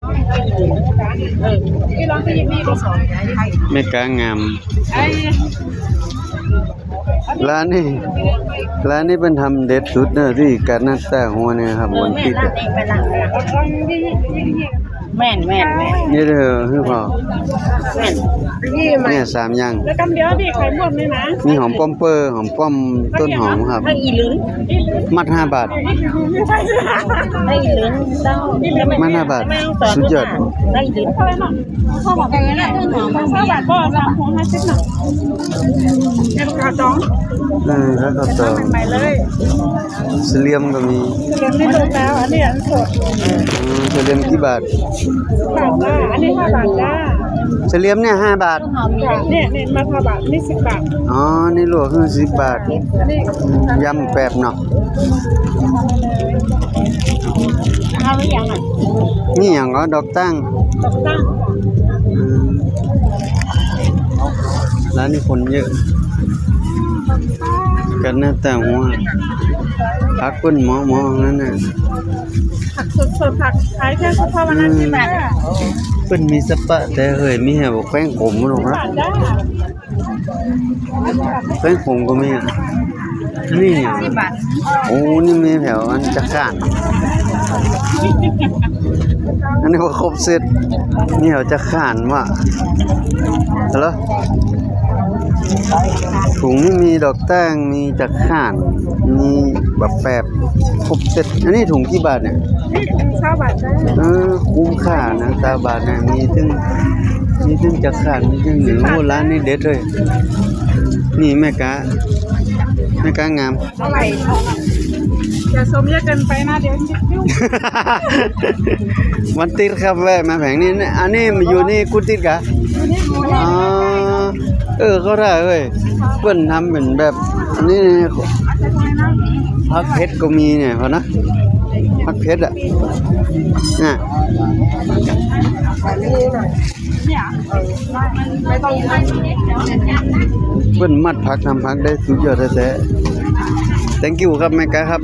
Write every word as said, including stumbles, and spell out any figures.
แม่ก๊างาม ร้านนี้ ร้านนี้เปิ้นทำเด็ดสุดเนอะ ตี้กาดนาต้าฮัวเนี่ยครับ วันปิดอะ แม่น แม่น แม่น นี่เด้อ หื้อพ่อ แม่น เนี่ย สามอย่าง แล้วกำเดียวพี่ขายหมดเลยนะ มีหอมป้อมเปอร์ หอมป้อม ต้นหอมครับ ผักอีหลึง มัดห้าบาท ผักอีหลึงเจ้า มัดห้าบาท สุดยอด ผักอีหลึง ห้าบาท พ่อ สามพวงห้าสิบเนาะ เนี่ย ผักกาดดอง เออ ผักกาดดอง ใหม่ๆ เลย สะเหลี่ยมก็มี สะเหลี่ยมนี่ลูกแล้ว อันนี้อันสด อืม สะเหลี่ยมกี่บาท บาทจ้า อันนี้ห้าบาทจ้า สะเหลี่ยมเนี่ยห้าบาท จ้ะ เนี่ย เนี่ย มาห้าบาท นี่สิบบาท อ๋อ นี่ลวกคือสิบบาท นี่ ยำแปบเนาะ เอาหรือยังอ่ะ นี่อย่างก็ดอกตั้ง ดอกตั้ง อืม ร้านนี้คนเยอะ กาดนาต้าฮัว ผักเปิ้นหมอๆ นั้นน่ะ ผักสดๆ ผักขายแค่เฉพาะวันอาทิตย์นะ อืม เปิ้นมีสะปะ แต่เฮ้ย มีแหวแป้งขมหรอกนะ จ้า แป้งขมก็มีอ่ะ นี่ สิบบาท โอ้ นี่มีแหวอันจักข่าน อันนี้ว่าครบเซต มีแหวจักข่านว่ะ ฮัลโหล ถุงนี่มีดอกแต้ง มีจักข่าน มีบักแปบ ครบเซต อันนี้ถุงกี่บาทเนี่ย นี่ถุงซาวบาทจ้า เออ คุ้มค่านะ ซาวบาทเนี่ย มีตึ้ง มีตึ้งจักข่าน มีตึ้งหนึ่ง โอ้ ร้านนี้เด็ดเลย นี่แม่ก๊า แม่ก๊างาม เท่าไหร่ อย่าชมเยอะเกินไปนะ เดี๋ยวคิดยุ่ง วันติ๊ดครับ แวะมาแผงนี้ อันนี้มาอยู่นี่กู้ติ๊ดกะ อยู่นี่หมู อ๋อ เออ เข้าท่าเว้ย เปิ้นทำเป็นแบบ อันนี้ ผักเผ็ดก็มีเนี่ย พอนะ ผักเผ็ดอ่ะ น่ะ เปิ้นมัดผัก ทำผักได้สุดยอดแต๊ๆ thank you ครับ แม่ก๊าครับ